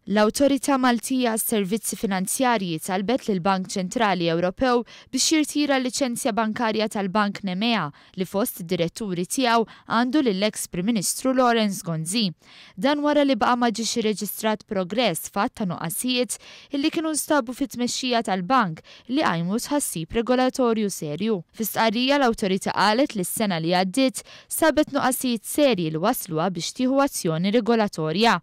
L-Awtorità Maltija għas-Servizzi Finanzjarji talbet lill-Bank Ċentrali Ewropew biex jirtira l-liċenzja bankarja tal-Bank Nemea li fost id-diretturi tiegħu għandu lill-eks Prim Ministru Lawrence Gonzi. Dan wara li baqa' ma ġiex irreġistrat progress f'għadd ta' nuqqasijiet illi kienu nstabu fit-tmexxija tal-bank li qajmu tħassib regolatorju serju. Fi stqarrija l-Awtorità qalet li s-sena li għaddiet sabet nuqqasijiet serji li wassluha biex tieħu azzjoni regolatorja.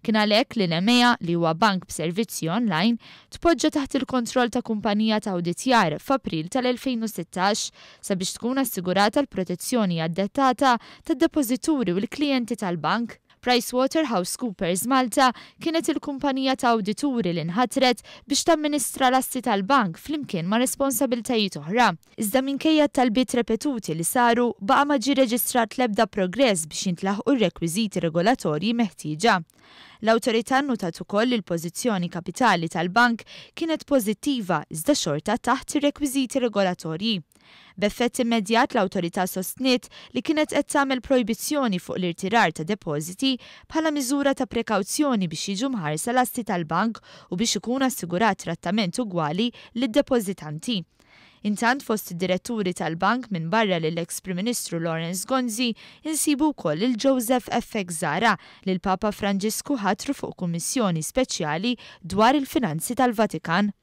Kien għalhekk li Nemea, li huwa bank b'servizzi online, tpoġġa taħt il-kontroll ta' kumpanija ta' awditjar f'April tal-2016 sabiex tkun assigurata l-protezzjoni adattata tad-depożituri u l-klijenti tal-bank. PricewaterhouseCoopers Malta kienet il-kumpanija ta' awdituri li nħatret biex tamministra l-assi tal-bank flimkien ma' responsabiltajiet oħra. Iżda minkejja t-talbiet repetuti li saru, baqa' ma ġie reġistrat l-ebda progress biex jintlaħqu r-rekwiżiti regolatorji meħtieġa. L-Awtorità nnutat ukoll li l-pożizzjoni kapitali tal-bank kienet pożittiva iżda xorta taħt ir-rekwiżiti regolatorji. B'effett immedjat l-Awtorità sostniet li kienet qed tagħmel projbizzjoni fuq l-irtirar ta' depożiti bħala miżura ta' prekawzjoni biex jiġu mħarsa l-assi tal-bank u biex ikun assigurat trattament ugwali lid-depożitanti. Intant fost id-diretturi tal-bank minbarra lill-eks Prim Ministru Lawrence Gonzi insibu wkoll lil Joseph F. Zahra li l-Papa Franġisku ħatru fuq kummissjoni speċjali dwar il-finanzi tal-Vatikan.